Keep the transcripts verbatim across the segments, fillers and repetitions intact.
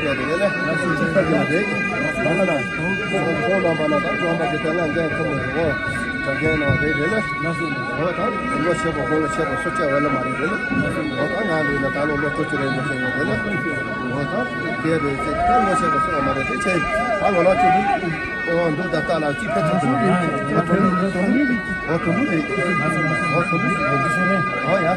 རེད་དེ་ལས་ལས་སུ་ཅི་ཕ་གི་རེད། ད་ང་ལ་ཁོང་ལ་མ་ན་ད་ཁོང་པ་གི་དེ་ལ་འགན་ཁོ་མོ་རེད་འོ། ད་འགན་ན་རེད་དེ་ལས་འོ་ད་ལོ་ཆེ་པོ་ཁོང་ལ་ཆེ་པོ་སུ་སྐྱེ་བ་ལ་མ་རེད་དེ་ལས་འོ་ད་ང་ལུས་ན་ད་ལོ་ལོ་ཁྲོ་ཆུ་རེད་མོ་ཟེར་ཡོང་དེ་ལས་འོ་ད་དེ་རེད་ཟེར་ད་ལོ་ཆེ་པོ་སུ་ལ་མ་རེད་དེ་ཆེ་ད་ང་ལ་ཆུ་འདུག་འོ་འདུག་ད་ལྟ་ལ་ཅི་ཕེ་ཐུབ་ཐུབ་རེད། འོ་དུ་ལུ་རེད། འོ་དུ་ལུ་རེད། འོ་ཡ།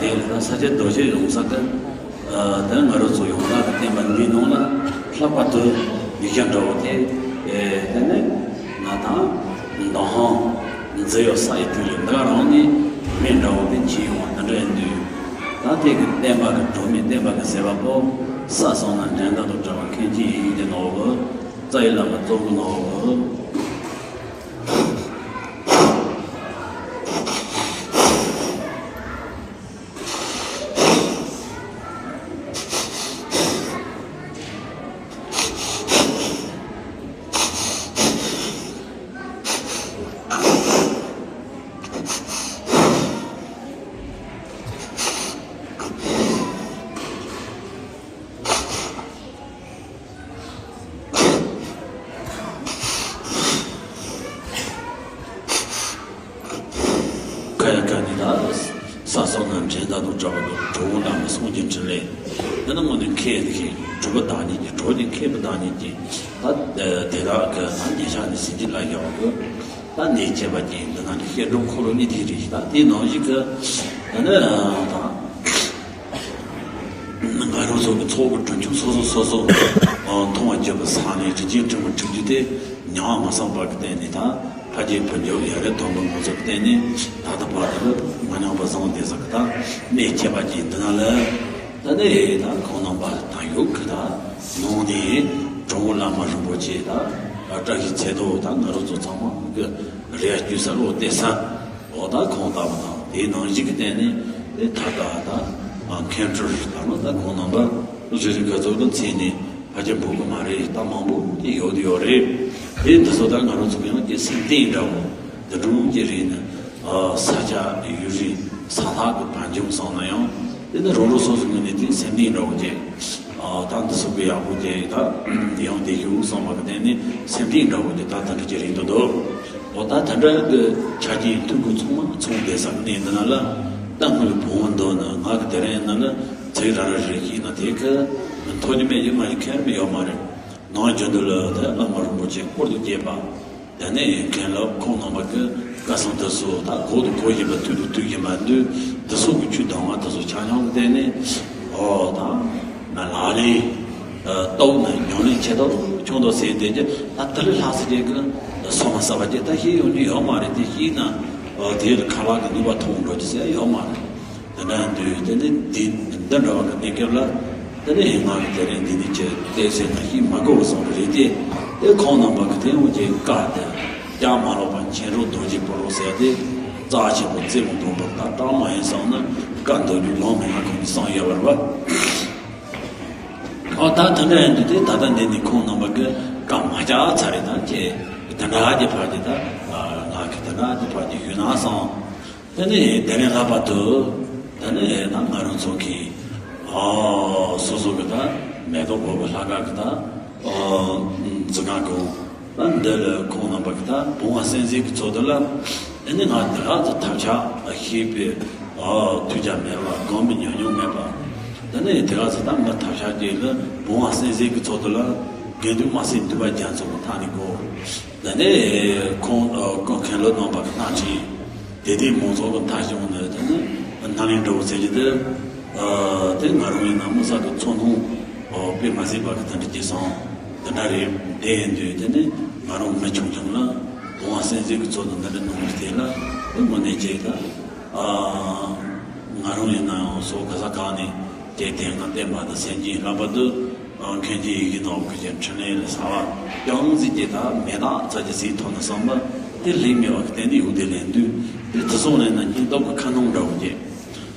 དེ་ལ་ས་སྐྱ་རྡོ་རྗེ་ཡོང་ས་དེ། དེ་ང་རང་ཚོ་ཡོངས་གྲགས་ཀྱི་བསྟན་པ་འདིའི་ནང་ལ་ལྷག་པར་དུ་ཡིག་ཆ་འདྲ་བོ་དེ། དེ་ནས་ང་དང་མདོ་ཧང་མཛེས་ཡོད་ས་ཡི་དུས་ལ་འདི་ག་རང་ནས་མི་འདྲ་བོ་དེ་མཁྱེན་ཡོང་བ་འདི་འདྲ་ཡིན་དུས། ད་དེ་གི་བསྟན་པ་གི་སྒྲོན་མེ་བསྟན་པ་གི་ཟེར་བ་པོ་ས་སོང་ན་འགྲན་ཟླ་དང་བྲལ་བ་མཁན་ཆེན་ཡིན་གྱི་ནོ་གི། རྩ་བའི་བླ་མ་གཙོ་བོ་ནོ་གི། ཁ་ཡ་ཁ་ནི་ད་ས་སོགས་ན་འགྲན་ཟླ་དང་བྲལ་བ་དང་གྲོགས་པོ་རྣམས་ལ་སངས་རྒྱས་འཕྲིན་ལས། དེ་ནི་དངོས་ནས་མཁས་དེ་གི་གྲུབ་པ་བདག་ཉིད་ཀྱི་གྲོགས་ཀྱི་མཁས་པ་བདག་ཉིད་ཀྱི་ད་དེ་དག་གི་ད་ཉེ་ཆར་ནས་ཟིན་གྱི་ལ་ཡག་གི། ད་ནས་བྱས་པ་ཀྱི་འདི་ན་ནི་བཤད་སྒྲུབ་འཁོར་ལོ་གཉིས་དེ་རེད། ད་དེའི་ནང་བཞིན་གི་ད་ནི་ད། ང་རང་ཚོ་གི་ཚོགས་ཀྱི་གྲོན་ཆུང་སོ་སོ་སོ་སོ་མཐོང་བ་བརྒྱབ་པ་ས་ནས་རིན་ཆེན་སྤྲིན་མ་འཁྲིགས་རྒྱུ་དེ་ཉམས་མ་སངས་པ་གི་སྟེང་ནས། ད་ཕ་རྒྱལ་བུ་འཇོག་ཡ་རེ་དོན་པོ་ང་ཚོ་གི་སྟེང་ནས་ད་ལྟ་བར་དུ་མ་ཉམས་པ་བཟང་བསྡད་ས་གི་ད་གནས་ཁྱད་པར་ཅན་འདི་ན་ལ། ད་ནས་ད་ཁོང་རྣམ་པ་ད་ཡོད་གི། ད་ནང་ནས་གྲོང་བུ་བླ་མ་རིན་པོ་ཆེ་ད་བཀྲ་ཤིས་ཚེ་རྡོ་ད་ང་རང་ཚོ་ཚང་མ་གི་རེ་བ་བཅོལ་ས་བློ་གཏད་ས། འོ་ད་ཁོང་ལྟ་བུ་དང་དེའི་ནང་བཞིན་གྱི་སྟེང་ནས་དེ་ད་ལྟ་ད་མཁན་སྤྲུལ་ད་ལོ་ད་ཁོང་རྣམ་པ་རེ་རེ་ག་ཚོད་ཀྱི་མཚན་ནས་ཕལ་ཆེར་འབོད་གི་མ་རེད། ད་མང་པོ་དེ་ཡོད་དེ་ཡོད་རེད། དེ་འདི་ཚོ་ད་ང་རང་ཚོ་ཡང་དེ་སེམས་གཏིང་འདྲ་བོ་འདི་འདྲ་བོ་ཅིག་རེད་ན། ས་ཆ་ཡུལ་རིས་ས་ཐག་གི་བར་འབྱུང་སོང་ན་ཡང་དེ་ནི་རང་རང་སོ་སོའི་ངོས་ནས་དེ་སེམས་གཏིང་འདྲ་བོ་ཅིག་ཨ་ད་འདི་ཚོ་གི་ཡག་པོ་དེ་ད་ཡང་བདེ་ཤུགས་བསམ་པ་གི་སྟེང་ནས་སེམས་གཏིང་འདྲ་བོ་དེ་ད་ད་འདྲ་ཅིག་རེད་འདུག་འདུག་འོ་ད་ད་འདྲ་གི་ཆ་རྐྱེན་མཐུན་པོ་ཚང་མ་ཚང་བསྡད་ས་གི་གནས་འདི་ན་ལ། ད་ངོས་ལ་བུང་བ་འདུག་ན་ང་གི་དེ་རིང་ན་ལ་ཚིག་ར་ར་རེ་ཞིག་ན་དེ་གི་མཐོ་རྒྱུ་མེད་རྒྱུ་ང་ཡི་ཁེར་མི་ཡོད་མ་རེད། ནང་རྒྱུན་དུ་ལ་ད་བླ་མ་རིན་པོ་ཆེ་སྐོར་དུ་སྐྱེས་པ། དེ་ནས་མཁན་སློབ་ཁོང་རྣམ་པ་གི་བཀའ་གསུང་དེ་ཚོ་ད་གོ་དང་གོ་བཞིན་པ་ཐོས་དང་ཐོས་བཞིན་པ་འདུག་འདི་ཚོ་གི་ཆོས་གདམས་ངག་དེ་ཚོ་ཆ་མཉམ་གི་སྟེང་ནས་ཨོ་ད་ང་ལག་ལེན་ཨ་རྟོགས་ནས་ཉམས་ལེན་བྱེད་ཐུབ་ཆོག་འདུག་ཟེར་བསྡད་ཀྱི། ད་དེ་ལས་ལྷག་ས་ཅིག་གི་སོ་མ་ཟ་བ་ཅིག་ད་ཤེས་ཡོང་རྒྱུ་ཡོད་མ་རེད། དེ་ཤེས་ན་ཨོ་དེ་ལ་ཁ་ལག་གི་ནུས་པ་ཐོན་འགྲོ་རྒྱུ་ཟེར་ཡོད་མ་རེད། དེ་འདྲ་འདུག་དེ་ནས་འདི་འདི་འདྲ་བ་གི་གནས་སྐབས་ལ་དེ་ནས་ང་གི་དེ་རིང་འདི་ནས་ཀྱི་བལྟས་ཟེར་ན་ཤེས་མ་དགོས་པ་སོང་རེད་དེ། དེ་ཁོང་རྣམ་པ་གི་དེ་འོང་གི་བཀའ་དེ་ཀྱང་མ་ལོག་པ་མཁྱེན་རབ་རྡོ་རྗེ་སྤུ་རོ་ཟེར་དེ་རྩ་ཆེན་པོ་རྩེ་མོ་སྟོང་པར་ད་གྲངས་མ་ཡིན་སོང་ན་བཀའ་འདོན་རྒྱུ་ལོང་མེད་ན་ཁོང་གི་སང་ཡོད་པར་བ། ཨོ་ད་དེ་འདྲ་ཡིན་དུས་དེ་ད་ལྟ་འདི་ནས་ཁོང་རྣམ་པ་གི་བཀའ་མ་བཅག་ཚར་རེད། ད་ཀྱེ་དེ་འདྲ་གི་བར་དེ་ད་ང་གི་དེ་འདྲ་གི་བར་དེ་ཡོད་ན་སང་། དེ་ནས་དེ་ནས་ལྷག་པར་དུ་དེ་ནས་ད་ང་རང་ཚོ་གི་ཨ་སོ་སོ་གི་ད་མེ་ཏོག་བོད་པ་ལྷ་ཁང་གི་ད་ཨ་འཛིན་ཁང་གི་ད་འདི་ལ་ཁོང་རྣམ་པ་གི་ད་བུང་བ་སེམས་ཅན་གི་ཚོགས་འདུ་ལ་དེ་ནས་ང་དེ་ག་ཚོད་ཐབས་ཆག་ཤེས་པའི་ཨ་ཐུགས་རྒྱ་མེད་པ་གང་མི་ཉམས་མྱོང་མེད་པ། དེ་ནས་དེ་ག་ཚོད་ད་ང་ཐབས་ཆག་ཅིག་ལ་བུང་བ་སེམས་ཅན་གི་ཚོགས་འདུ་ལ་དགེ་འདུན་དམངས་སེམས་འདུས་པ་རྒྱ་མཚོ་གི་ཐག་ནས་གོ། དེ་ནས་ཁོང་ཨ་ཁོང་མཁན་སློབ་རྣམ་པ་གི་མཐའ་ཅིག་དེ་དེའི་མང་ཚོགས་ཀྱི་མཐའ་བྱུང་ནས་དེ་ནས་སྣ་ལེན་འདྲ་བོ་ཟེར་གྱི་དེ། ཨ་དེ་ང་རང་ཡིན་ན་མི་ས་དུ་ཚོ་ནང་ཨ་དཔེ་མ་སྲིད་པ་གི་དེ་འདྲ་སྐྱེས་སོང་། དེ་འདྲ་རེད། དེ་ཡིན་དུས་དེ་ནས་ང་རང་མི་ཆུང་ཆུང་ལ་བུང་བ་སེམས་ཅན་གྱི་ཚོགས་འདུ་འདི་འདྲ་གནང་བའི་དེ་ལ་དེ་དངོས་གནས་ཅིག་ད་ཨ་ང་རང་ཡིན་ན་ཡང་སོ་ག་ས་གང་ནས་དེ་དེ་སྔ་བསྟན་པ་དང་སེམས་ཅན་ལྷག་པར་དུ། ཨ་མཁན་ཆེན་ཡི་གེ་ནོར་བུ་གི་འཕྲིན་ལས་ལ་ཟ་བ་ཡང་ཟིག་གི་ད་མེ་སྟག་ཚ་གྱི་ཟིག་ཐོབ་ན་བསམ་པ་དེ་ལེགས་མེད་པ་གི་སྟེང་ནས་ཡོད་དེ་ལེན་དུས་དེ་དེ་སོང་ལེན་ན་སྙིང་སྟོབས་ཀྱི་ཁ་ནང་འདྲ་བོ་སྐྱེ།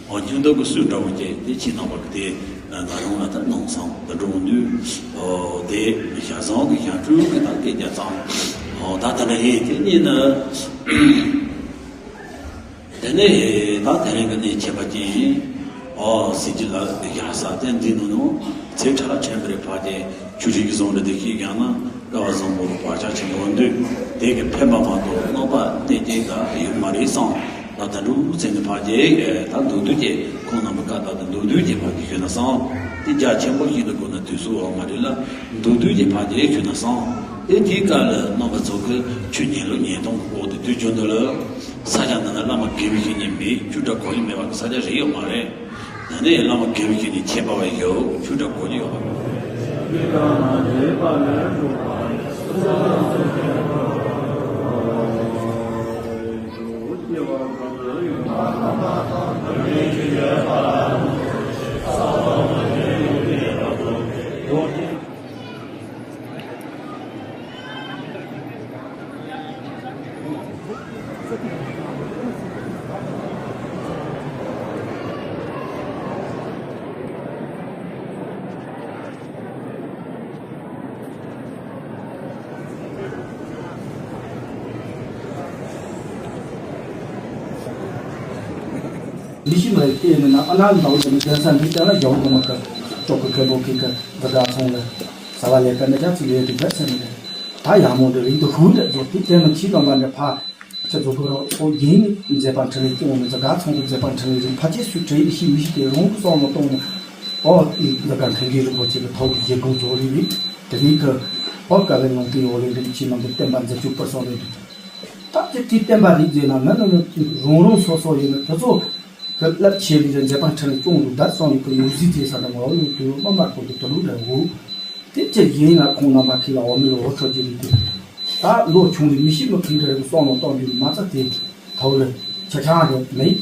ཨོ་སྙིང་སྟོབས་ཀྱི་སུས་འདྲ་བོ་སྐྱེ་དེ་ཕྱི་ནང་བ་གི་དེ་ང་རང་ལ་ད་ནང་སང་དུ་འགྲོ་འདུག་ཨོ་དེ་ཞག་བཟང་གི་ཞག་དྲུག་གི་ད་སྐད་རྒྱག་ཙང་ཨོ་ད་ད་འདྲ་ཡིན། དེ་གཉིས་ནི། དེ་ནས་ད་དེ་རིང་གི་གནས་ཁྱད་པར་ཅན་ཨོ་ཟེར་གྱི་ལ་ཡ་ས་དེ་འདི་ནུ་ནུ་ཚེ་ཕྲ་ཆེན་པོའི་བར་དེ་ཆུ་རིགས་བཟང་འདྲ་དེ་ཤེས་ཀྱང་ན་སྐལ་བ་བཟང་པོ་བག་ཆགས་ཆེན་པོ་འདུག་དེ་གི་ཕན་པ་མ་གཏོགས་རྣམ་པ་གནས་ཀྱི་ད་ཡོད་མ་རེད་བསམ། ད་ད་འགྲུབ་ཚེ་ནི་བར་དེ་ད་མདོར་བསྡུས་ཀྱི་ཁོང་རྣམ་པ་བཀའ་ལྟར་དུ་མདོར་བསྡུས་ཀྱི་བར་དེ་ཤོད་ན་བསམ། དེ་རྒྱ་ཆེན་པོ་ཞིག་ཏུ་དགོས་ན་དུས་སུ་འོང་མ་རེད་ལ། མདོར་བསྡུས་ཀྱི་བར་དེ་ཤོད་ན་བསམ། དེ་དེའི་སྐབས་ལ་རྣམ་པ་ཚོ་གི་ཆོས་ཉན་ལུགས་ཉན་སྟངས་ཀྱི་སྐོར་དེ་དུས་རྒྱུན་དུ་ལ་ས་ཆ་འདི་ན་བླ་མ་དགེ་བའི་བཤེས་གཉེན་མེད། ཆོས་གྲྭ་གོ་ཡི་མེད་པ་གི་ས་ཆ་རེ་ཡོད་མ་རེད། ད་ནི་བླ་མ་དགེ་བའི་བཤེས་གཉེན་ཁྱད་པར་བ་ཡོད། ཆོས་གྲྭ་གོ་ཡི་ཡོད་པ། མི་ཤི་མ་ཡི་ལྟས་ནི་ན་ཨ་ན་ལའུ་ནི་གདན་ས་འདི་ལྟ་ན་ཡོང་གི་མ་ཀ་ཅོག་གི་མཁན་པོ་གི་གི་གི་ད་ཚོང་ལ་ས་བ་ལས་ཀ་ནི་ཅག་ཚིག་ལས་དུ་བར་ས་ནི་ད་ཡག་མོ་འདི་རིང་དུ་ཧུན་འདྲ་རྫོགས་དུས་དེ་མ་ཕྱི་ལམ་པ་འདྲ་ཕ་ཁྱེད་ཚོ་ཁོ་རང་ཚོ་རྒྱན་ནི་མཛད་པ་འཕྲིན་ལས་སྐྱོང་མི་ཚོ་དགའ་ཚོང་གི་མཛད་པ་འཕྲིན་ལས་རིང་ཕ་ཆེ་སུ་བྲེལ་ཤི་མི་ཤི་དེ་རང་གི་བསམ་བློ་གཏོང་ནི་ཨོ་འདི་ག་མཁན་གྱི་རིན་པོ་ཆེ་གི་ཐོག་གི་རྒྱལ་ཁོངས་རྫོགས་རེད་རེད། དེ་རིང་གི་ཨོ་དཀའ་ལས་ལུང་པའི་འོག་ལས་འདི་ཕྱི་ནང་གི་བསྟན་པ་འཛད་སྤྱོད་སྤེལ་སོང་རེད། ད་དེ་དེ་བསྟན་པ་རིག་རྫས་ན་མི་ནི་ནི་རང་རང་སོ་སོ་ཡིན་ན་དེ་ཚོ་གི་རླབས་ཆེ་བའི་མཛད་པ་འཕྲིན་ལས་སྐྱོང་དུ་བདར་སོང་ཡོད་གི་ལུགས་གཟིགས་ཚེ་ས་དང་ངོ་བོ་ཡོད་དུས་མ་མར་ཁོ་དུ་དུ་ལུགས་རེད་འོ། དེ་ཅི་ཡིན་ན་ཁོང་རྣམ་པ་ཁྱེད་ལ་འོ་མི་ལ་འོ་ཁྲོ་རྒྱུ་རེད་དེ། ད་ལོ་ཆུང་ནས་མི་ཤི་མི་ཁེངས་རེ་རེ་གི་སོང་ལ་གཏོང་རྒྱུ་མ་རྩ་དེ་ཐོག་ལ་ཆ་ཆང་རེ་མེད།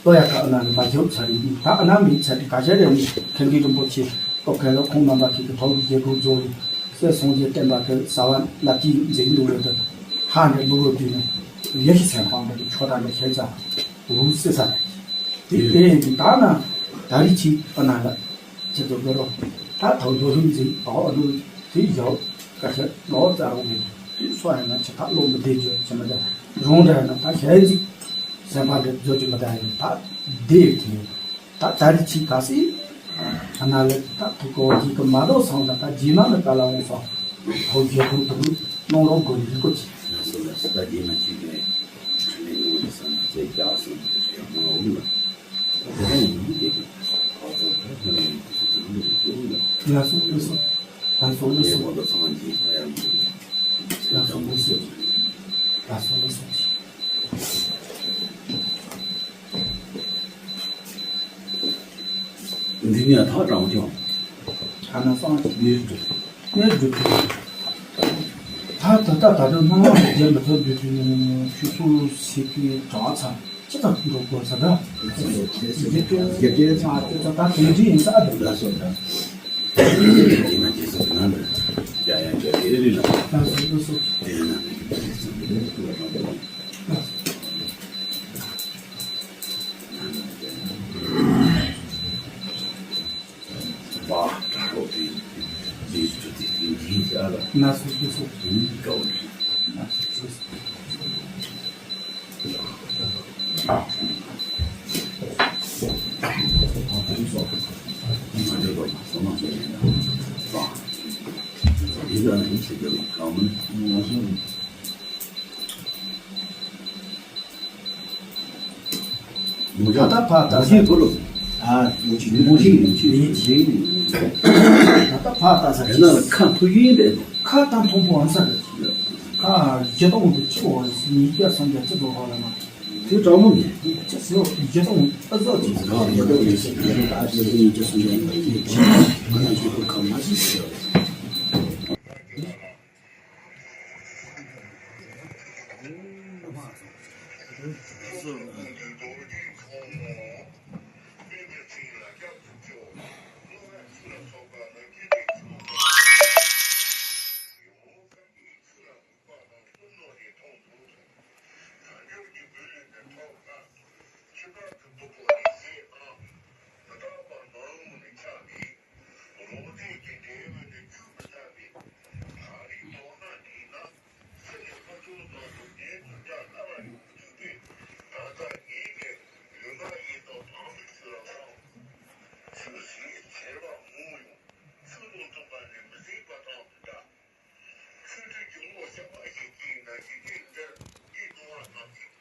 ལྟོ་ཡ་ཁ་ཨ་ན་ནི་མ་ཞོག་ཚར་ཡིན་ད་ཨ་ན་མི་ཚར་དེ་ག་ཤ་རེ་མི་ཁེངས་རྒྱུ་རིན་པོ་ཆེ། སྟོབས་ཁ་ལ་ཁོང་རྣམ་པ་ཁྱེད་ཀྱི་ཐོག་གི་རྒྱལ་ཁབ་རྫོགས་ལུགས། སྲས་སངས་རྒྱས་བསྟན་པ་དེ་ཟ་བ་ལ་ཅིག་འཛིན་འདུག་ལ་དེ་ཧ་འདྲ་མི་དགོས་དུས་ནས་ཡེ་ཤེས་སེམས་དཔང་འདྲ་གི་ཆོ་དང་འདྲ་ཤེས་ཚ་འུ་སྲིད་ས་དེ་དེ་ཡིན་ད་ན་ད་རི་ཆིག་ཨ་ན་ལ་ཁྱེད་ཚོ་དགོས་རོགས་ད་ཐོག་འགྲོ་ལུགས་འཛིན་ཨོ་ཨ་ནུ་དེ་ཡོད་ཀ་ཁྱེད་ནོར་ཙ་རུ་མེད་དུས་སོ་ཡ་ན་ཁྱེད་ད་བློ་མི་བདེ་རྒྱུ་ཁྱེད་མ་ད་རུང་འདྲ་ཡ་ན་ད་ཞལ་གཅིག་སེམས་པ་འདྲ་བཟོ་རྒྱུ་མི་ད་ཡིན་ད་བདེ་ཡོད་དེ་ཡོད། ད་ད་རེས་ཕྱིས་ག་སྲིད། ཨ་ན་ལེ་ད་ཐུག་གོ་ཇི་གི་མ་དོ་སང་ད་ད་རྗེས་མ་ནི་ག་ལ་འོང་སོང་། ཐོག་རྒྱལ་ཁོང་དུ་གནང་རོགས་དགོས་ནི་ལྐོ་ཅི། ལགས་སོ་ལགས་སོ། ད་རྗེས་མ་ཅིག་གི་ཕྲིན་ལས་ཡོང་བའི་ས་ན་རྩེ་རྒྱག་སོང་ཡང་མ་འོང་ལ། དེ་ད་ཡིན་ནི་དེ་གི་ཁ་ཚོ་ད་ཁྱོད་རང་ཡིན་སུ་དུ་རུ་རུ་ཅོ་ལ། ལགས་སོ་ལགས་སོ། ལགས་སོ་ལགས་སོ། ངས་མོ་ད་ཚང་མ་འཇིག་ད་ཡང་མི་འདུག་ལགས་སོ་ལགས་སོ། ལགས་སོ་ལགས་སོ། འདི་ནས་ཐག་དྲང་ཀྱང་། ཐ་ན་སང་གནས་སྒྲུབ་གནས་སྒྲུབ་ཀྱི། ད་ད་ལྟ་ད་དུང་སྣང་བ་རྒྱལ་མི་ཐུབ་འདུག་དུས་ཆུ་ཚོད་ཟེར་གི་གྲྭ་ཚང་ཅི་ཙམ་འགྲོ་དགོས་ས་ད། རྒྱལ་རྒྱལ་ཚང་ཨ་ཅོ་ཚང་ད་དེ་འདྲ་ཡིན་ས་ཨ་འདུག་ལ་སོ་ད། དེ་ན་རྗེས་སུ་ང་འདི་རྒྱ་ཡན་གྱི་ཨེ་རི་ལ། ད་སོ་སོ་སོ། དེ་ན་རྗེས་སུ་ང་འདི་ལ་སོ། ད་ལྟ་ཕ་ལྟ་ས། ཨ། མོ་ཅིག་མོ་ཅིག་མོ་ཅིག་ཡིན་ཅིག་ད་ལྟ་ཕ་ལྟ་ས་དེ་ན་ལ་ཁ་མཐོ་ཡིན་པས་དོ། ཁ་ཏང་མཐོན་པོ་ཨང་ས་རེད། ཁ་བཞི་སྟོང་དུ་ཆུ་བ་རེད་ཉིས་བརྒྱ་སུམ་བརྒྱ་ཅི་ཙོ་ཧོ་ལ་ན། དེ་དྲང་མོ་མེད། ཅི་ཟེར་བ་བཞི་སྟོང་ཨ་ཟོ་ཅི་ཟེར་བ་བཞི་སྟོང་ཉིས་བརྒྱ་སུམ་བརྒྱ་ཉིས་བརྒྱ་སུམ་བརྒྱ་ཡིན་པ་ཡིན་ཅི་མ་ན་ཅི་ཁོ་ཁ་མ་ཅི་ཟེར་བ། རོ་ཁྲིད་ཀྱི་འབྲས་བུ་ནི་རྒྱུན་མི་འཆད་པས། ད་རེས་མདོར་ན་འདྲིས་ན་སེམས་ནི་ལྷ་ཆུང་ཙམ་དུ་ངའི་འཛིན་གྲྭ་ལྟ་བར་ཡོང་དུས་པས། ད་ལྟ་ངེད་ཀྱི་ལུས་ངག་ཡིད་དང་དམ་པའི་ཆོས་ལ་བསམ། ཆོས་ཟེར་བྱས་པ་མང་ཡང་ཆོས་དང་མཐུན་པ་ནི་མི་ཟད་པ་དང་འདྲ། ཆོས་ཁྲིད་ཀྱི་ངོ་ཤེས་པ་ཞིག་གིས་ན་འཇིག་རྟེན་འདིར་འདི་སྣང་བ་ཙམ་གྱིས་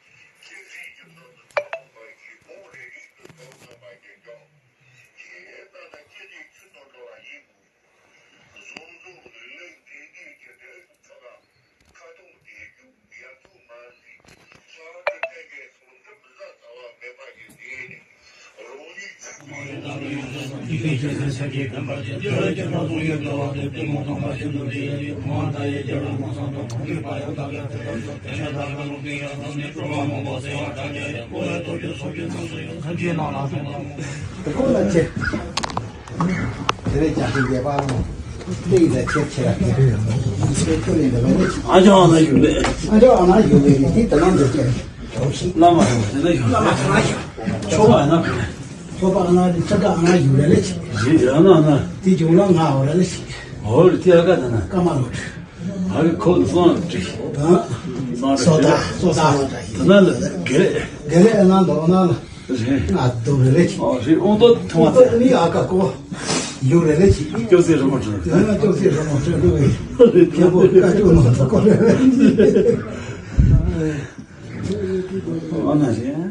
ཁྱེད་ཚོའི་རྒྱུད་དུ་མི་ཚང་བ་ཞིག་མོ་རེ་རེ་ཏུ་འགྲོ་ཐུབ་པ་ཞིག་འཇོག་ཁྱེད་ལྟ་ན་ཁྱེད་ཀྱི་ཆོས་དང་འབྲེལ་བ་ཡིན་དགོས། གཟུགས་འཛུམ་ལུས་ལེགས་འབྲས་དགེ་གི་འབྲས་བུ་ཁ་ དེ་ཁོ་ལ་ཆེ། དེ་རེད་ཀྱང་དེ་རྒྱལ་པ་ལ་ལེགས་ལ་ཆེ་ཆེ་ར་ཁེ་ཁེ་ཁོ་ལེན་འདི་བ་ལེ། ཨ་ཅག་ཨ་ན་ཡུལ་ལེ། ཨ་ཅག་ཨ་ན་ཡུལ་ལེ་དེ་ད་ལམ་འདི་ཆེ། བླ་མ་དང་དེ་ན་ཡུལ་ལེ། ཆོ་ག་ཨ་ན་ཕེ། ཆོ་ག་ཨ་ན་དེ་ཆ་ག་ཨ་ན་ཡུལ་ལེ་ལེ་ཆེ། ཡིན་ཨ་ན་ཨ་ན། དེ་ཇོ་ལ་ང་འོ་ལེ་ལེ་ཆེ། འོ་རེ་དེ་ཨ་ག་ད་ན། ཀ་མ་ལོ། ཨ་རེ་ཁོ་ལ་སང་ཏྲི། ཨ། སང་སོ་ད་སོ་ད་ལོ་ད་ཡིན། ད་ན་ལ་དགེ་ལེགས། དགེ་ལེགས་ཨ་ན་འདོ་ཨ་ན་ལ། རེད། ང་སྡུག་རེ་རེ་ཆེ། ཨོ་རེད་ཨོང་ཏོ་ཐོང་བ་ཨོང་ཏོ་ནི་ཨ་ཀ་ཀོ། ཡུག་རེ་རེ་ཆེ། སྐྱོ་སེ་རི་མོ་བྲིས། ཡང་ན་སྐྱོ་སེ་རི་མོ་བྲིས་འདུག་གི། རེད་ཁྱེད་པོ་ཀ་ཅུ་མ་ཐོ་ཀོ་རེ་རེ། ཨ་ན་རེད།